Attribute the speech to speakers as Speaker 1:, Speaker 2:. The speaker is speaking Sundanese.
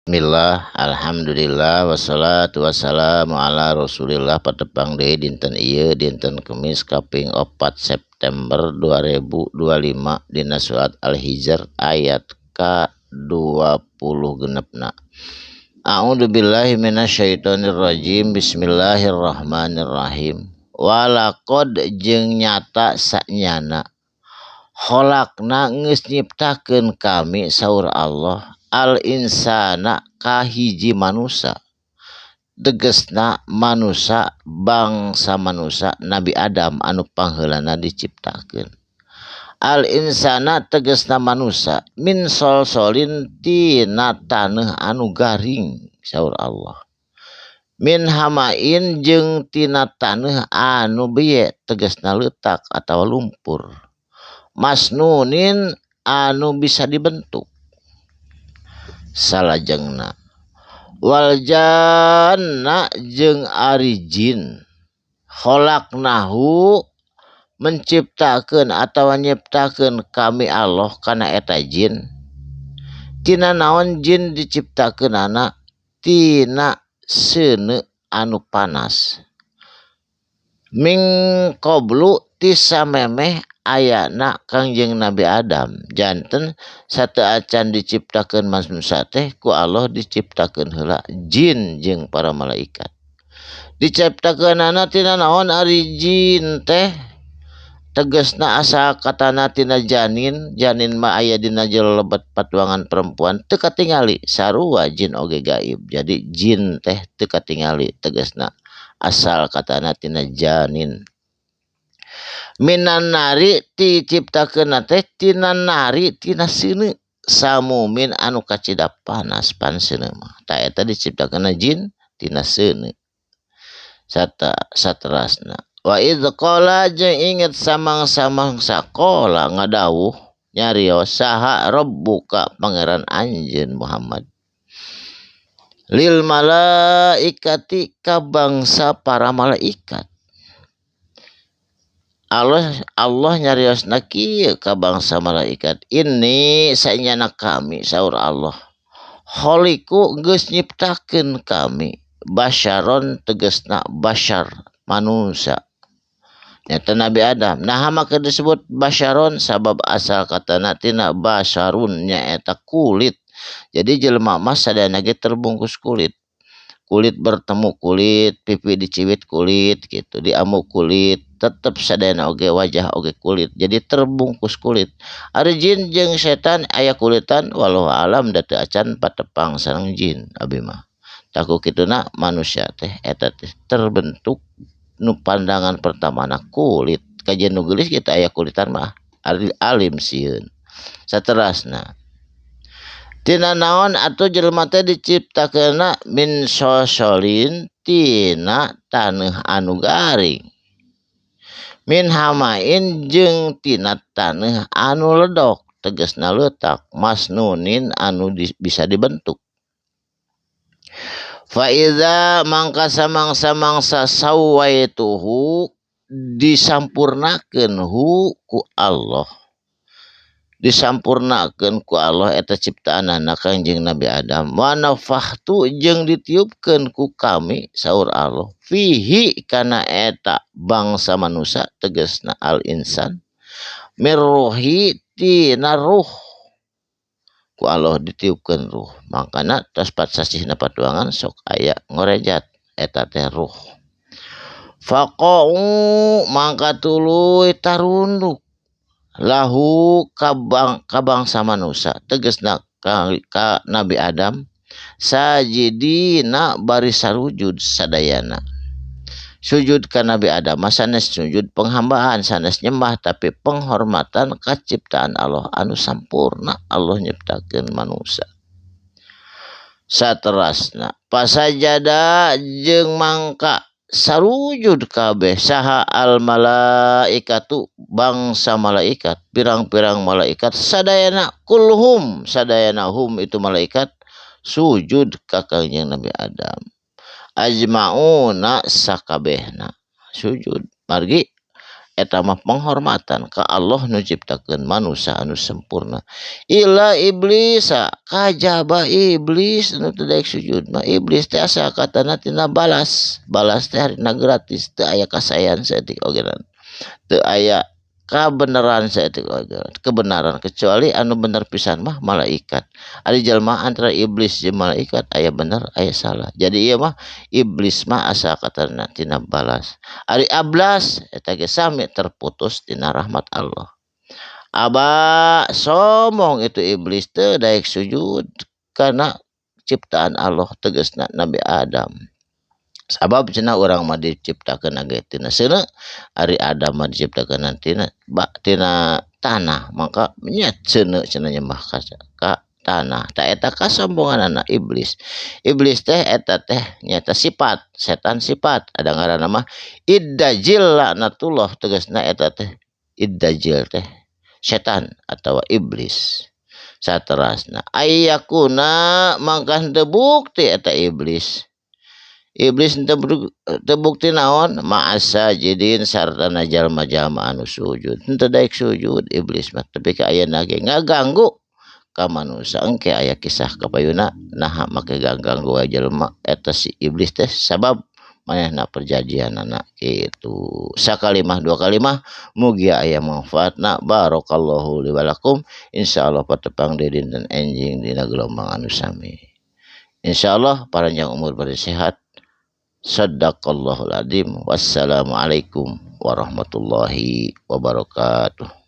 Speaker 1: Bismillah, alhamdulillah, wassalatu wassalamu ala rasulillah. Patepang deui dinten ieu, dinten Kemis kaping 4 September 2025, dina surat Al-Hijr ayat ka 20 genepna. A'udzu billahi minasyaitonir rajim. Bismillahirrahmanirrahim. Walaqad jeung nyata sanyana khalaqna geus nyiptakeun kami, saur Allah, al insana ka hiji manusia, tegesna manusia, bangsa manusia Nabi Adam anu pangheulana diciptakeun. Al insana tegesna manusia, min solsolin tina taneuh anu garing, saur Allah, min hamain jeung tina taneuh anu beye, tegesna leutak atawa lumpur, masnunin anu bisa dibentuk. Salajengna wal janna jeung ari jin, khalaqnahu menciptakeun atawa nyiptakeun kami Allah kana eta jin. Tina naon jin diciptakeunana? Tina seuneu anu panas, min qablu ti samemeh ayana Kangjeng Nabi Adam. Janten sateuacan diciptakeun manusia teh ku Allah diciptakeun heula jin jeung para malaikat. Diciptakeunana tina naon ari jin teh? Tegesna asal katana tina janin. Janin mah aya dina jero lebet patuangan perempuan, teu katingali. Sarua jin oge gaib. Jadi jin teh teu katingali, tegesna asal katana tina janin. Minan nari diciptakeunna teh tina nari, tina seuneu, samumin anu kacida panas pan seuneu mah. Tah, eta diciptakeunna jin tina seuneu. Saterasna wa idz qala jeung inget samang-samangsa qala ngadawuh nyarios saha rabbuka pangeran anjeun Muhammad lil malaikati ka bangsa para malaikat. Allah Allah nyariosna kieu ka bangsa malaikat, "Inni sanyana kami," saur Allah, "khaliqu geus nyiptakeun kami basyaron," tegesna basyar manusia, nyata Nabi Adam. Nah, maka disebut basyaron sabab asal katana tina basyarun, nyaeta kulit. Jadi jelema mah sadayana ge terbungkus kulit, kulit bertemu kulit, pipi diciwit kulit gitu, diamuk kulit, tetep sadayana oge wajah oge kulit, jadi terbungkus kulit. Ari jin jeung setan aya kulitan? Wallahu alam, da teu acan patepang sareng jin abi mah. Tah, ku kituna manusia teh eta teh terbentuk nu pandangan pertamana kulit. Kajian nu geulis kita aya kulitan mah alim sieun. Saterasna tina naon atuh jelema teh diciptakeunna? Min sosolin tina taneuh anu garing, min hamain jeung tina taneuh anu ledok, tegesna leutak, masnunin anu bisa dibentuk. Fa iza mangka samangsa-mangsa sawaituhu disampurnakeun hu ku Allah, disampurnakeun ku Allah eta ciptaanana Kangjeng Nabi Adam, wa nafakhtu jeung ditiupkeun ku kami, saur Allah, fihi kana eta bangsa manusia, tegesna al insan, mir ruhi tina ruh. Ku Allah ditiupkeun ruh, mangkana tos 4 sasihna patuangan sok aya ngorejat, eta teh ruh. Faqa'u mangka tuluy tarunduk lahu ka bangsa manusia, tegesna ka Nabi Adam, sajidina bari sarujud sadayana. Sujud ka Nabi Adam sanes sujud penghambaan, sanes nyembah, tapi penghormatan ka ciptaan Allah anu sampurna Allah nyiptakeun manusia. Saterasna pasajada jeung mangka sarujud kabeh saha al malaikatu bangsa malaikat, pirang-pirang malaikat sadayana, kulluhum sadayana, hum itu malaikat, sujud ka Kangjeng Nabi Adam, ajmauna sakabehna sujud, margi Eta mah penghormatan ka Allah nu ciptakeun manusia anu sempurna. Illa iblis, kajaba iblis anu teu daek sujud mah. Iblis teh asal katana tina balas. Balas teh harina gratis, teu aya kasaean saeutik oge, teu aya kabeneran saeutik oge, kebenaran kecuali anu bener pisan mah malaikat. Ari jelema antara iblis jeung malaikat aya bener aya salah. Jadi ieu mah iblis mah asal katana tina balas. Ari ablas eta ge sami terputus tina rahmat Allah. Aba sombong itu iblis teu daek sujud kana ciptaan Allah, tegasna Nabi Adam. Sabab cenah urang mah diciptakeun ge tina seuneu, ari Adam mah diciptakeun tina tina tanah, maka nya seuneu cenah nyembah ka tanah. Tah eta kasombonganana iblis. Iblis teh eta teh nyaeta sifat, setan sifat. Ada ngaranna mah iddajil laknatullah, tegasna eta teh iddajil teh setan atawa iblis. Saterasna ayyakuna mangka henteu bukti eta iblis. Iblis teu bukti naon ma'asa jidin sartana jalma-jalma anu sujud. Henteu daek sujud iblis mah tepi ka ayeuna ge ngaganggu ka manusia. Engke aya kisah kapayuna naha make ganggu jelema eta si iblis teh sabab manehna perjanjianana kitu. Sakalimah dua kalimah mugia aya manfaatna. Barakallahu li walakum. Insyaallah patepang deui dinten enjing dina gelombang anu sami. Insyaallah paranjang umur bari sehat. Sadaqallahul azim. Wassalamualaikum warahmatullahi wabarakatuh.